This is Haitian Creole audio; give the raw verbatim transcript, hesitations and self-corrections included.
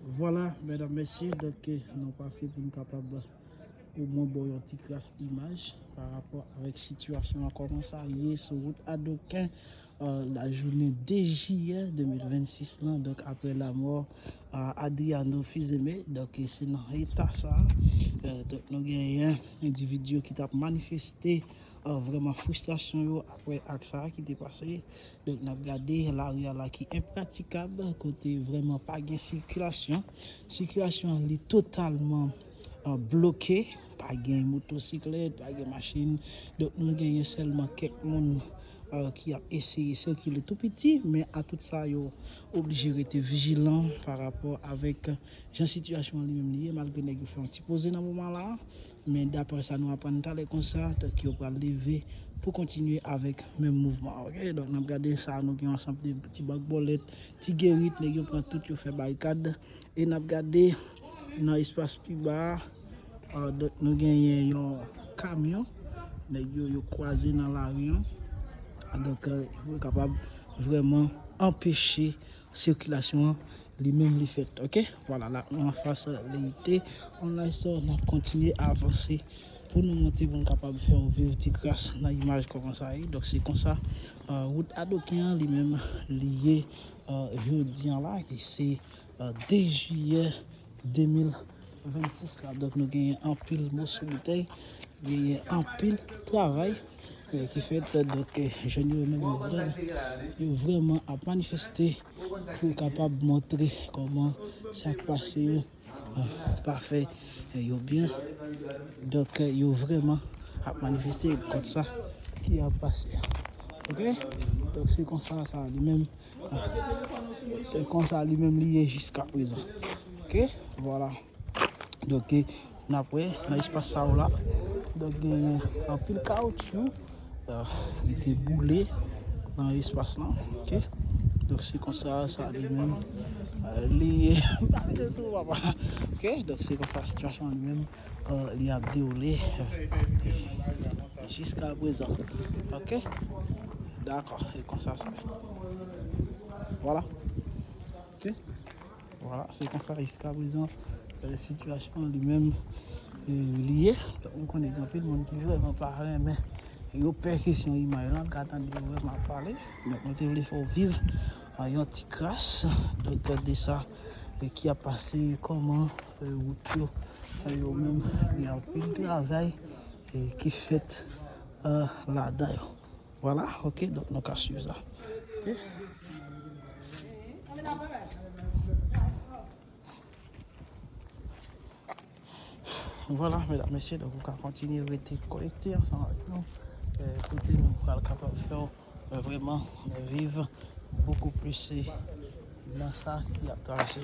Vwala, medam, mesye, donk, eh, nou pase pou n kapab omwen ba w yon ti kras imaj pa rapò avèk sitiyasyon an, kòman sa ye sou wout Adoken, eh, lajounen de jiyè de mil vennsis lan, donk, aprè lamò, eh, Adriano Fils-Aimé. Donk, eh, se nan eta sa, eh, donk, nou genyen endividi yo ki t ap manifeste, eh, vrèman fristrasyon yo aprè ak sa ki te pase. Donk, n ap gade lari a la ki enpratikab, kote vrèman pa gen sikilasyon. Sikilasyon an, li totalman, eh, bloke. Pa gen motosiklèt, pa gen machin. Donk, nou genyen sèlman kèk moun, eh, ki ap eseye sikile tou piti, men a tout sa, yo oblije rete vijilan pa rapò avèk jan sitiyasyon an li menm li ye, malgre nèg yo fè yon ti poze nan moman la a. Men daprè sa nou aprann talè konsa, donk, yo pral leve pou kontinye avèk menm mouvman an, oke? Donk, n ap gade sa, nou gen yon ansanm de ti bak bòlèt, ti gerit, nèg yo pran tout, yo fè barikad. E n ap gade nan espas pi ba a, ah, donk, nou genyen yon kamyon, nèg yo, yo kwaze nan lari an. Donk, eh, pou yo kapab vrèman anpeche sikilasyon an li menm li fèt, oke? Vwala, la, nou anfas Leyite Online Store, n ap kontinye avanse pou nou monte, pou n kapab fè w viv ti kras nan imaj kòman sa ye. Donk, se konsa, eh, wout Adoken an li menm li ye, eh, jodi an la, ki se, eh, de jiyè de mil vennsis la. Donk, nou genyen anpil moso boutèy, genyen anpil travay, eh, ki fèt. Donk, eh, jèn yo menm, yo vrèman, yo vrèman ap manifeste pou yo kapab montre kòman sa k pase yo, eh, pa fè, eh, yo byen. Donk, eh, yo vrèman ap manifeste kont sa ki ap pase. Oke? Donk, se konsa sa li menm, eh, se konsa li menm li ye jiska prezan. Oke? Vwala. Donk, eh, n ap wè nan espas sa yo la. Donk, genyen anpil kawotchou, eh, ki te boule nan espas lan. Oke? Donk, se konsa sa li menm, eh, li ye. Oke? Donk, se konsa sitiyasyon an li menm, eh, li ap dewoule, eh, jiska prezan. Oke? Dakò, se konsa sa. Vwala. Oke? Vwala, se konsa jiska prezan, eh, sitiyasyon an li menm, eh, li ye. Donk, nou konnen gen anpil moun ki vrèman pa renmen, yo pè kesyon imaj lan, ka tande yo vrèman ap pale. Donk, nou te vle fè w viv, eh, yon ti kras, donk, de sa, eh, ki ap pase, kòman, eh, wout yo, eh, yo menm, gen anpil travay, eh, ki fèt, eh, ladan yo. Vwala, oke, donk, nou ka swiv sa. Oke? Vwala, medam, mesye, donk, ou ka kontinye rete konekte ansanm avèk nou, eh, kote nou pral kapab fè w, eh, vrèman, eh, viv bokou plis, eh, nan sa ki ap travèse